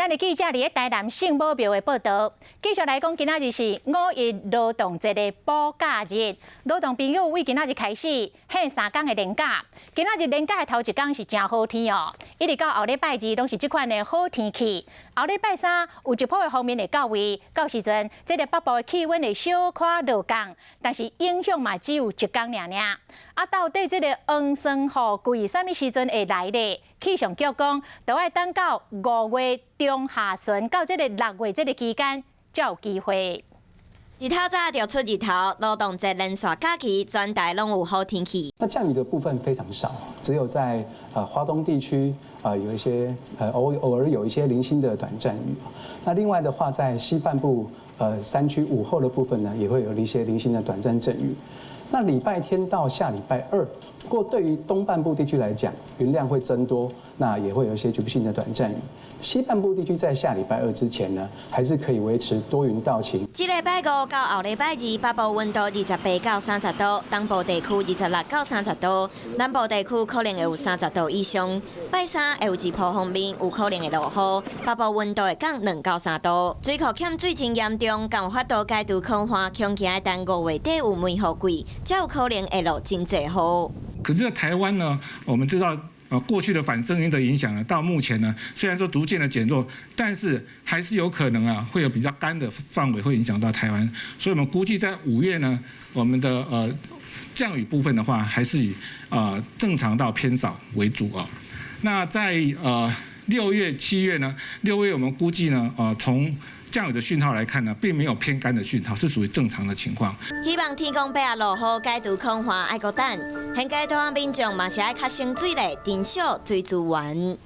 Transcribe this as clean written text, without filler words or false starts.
咱的記者佇咧台南聖母廟的報道，繼續來講，今仔日是五一勞動節的補假日，勞動朋友為今仔日開始放3工的連假。今仔日連假的頭一工是誠好天哦，一直到後禮拜二攏是這款的好天氣。後禮拜三有一波的鋒面會到位，到時陣這个北部的氣溫會小可落降，但是影響嘛只有一工爾爾。啊，到底這个黃酸雨季啥物時陣會來咧？氣象局講，都愛等到5月中下旬到這个6月這个期間，才有機會。日透早就出日頭，勞動節連續假期，全台攏有好天氣。那降雨的部分非常少，只有在花東地區有一些偶爾有一些零星的短暫雨。那另外的話，在西半部山區午後的部分呢，也會有一些零星的短暫陣雨。那禮拜天到下禮拜二，不過對於東半部地區來講，雲量會增多，那也會有一些局部性的短暫雨。西半部地區在下禮拜二之前呢，還是可以維持多雲到晴。這禮拜五到後禮拜二，北部溫度28到30度，東部地區26到30度，南部地區可能會有30度以上。拜三會有一波鋒面，有可能會落雨，北部溫度會降2到3度。水庫欠水真嚴重，敢有法度解除空旱，恐驚愛等5月底有梅雨季，才有可能會落真濟雨。可是，在台灣呢，我們知道，過去的反聲音的影響呢，到目前呢，雖然說逐漸的減弱，但是還是有可能啊，會有比較乾的範圍會影響到台灣，所以我們估計在5月呢，我們的降雨部分的話，還是以正常到偏少為主啊。那在6月、7月呢，6月我們估計呢，從降雨的訊號來看呢，並沒有偏乾的訊號，是屬於正常的情況。希望天公伯仔落雨解除空旱，愛閣等。現階段民眾嘛是愛較省水咧，珍惜水資源。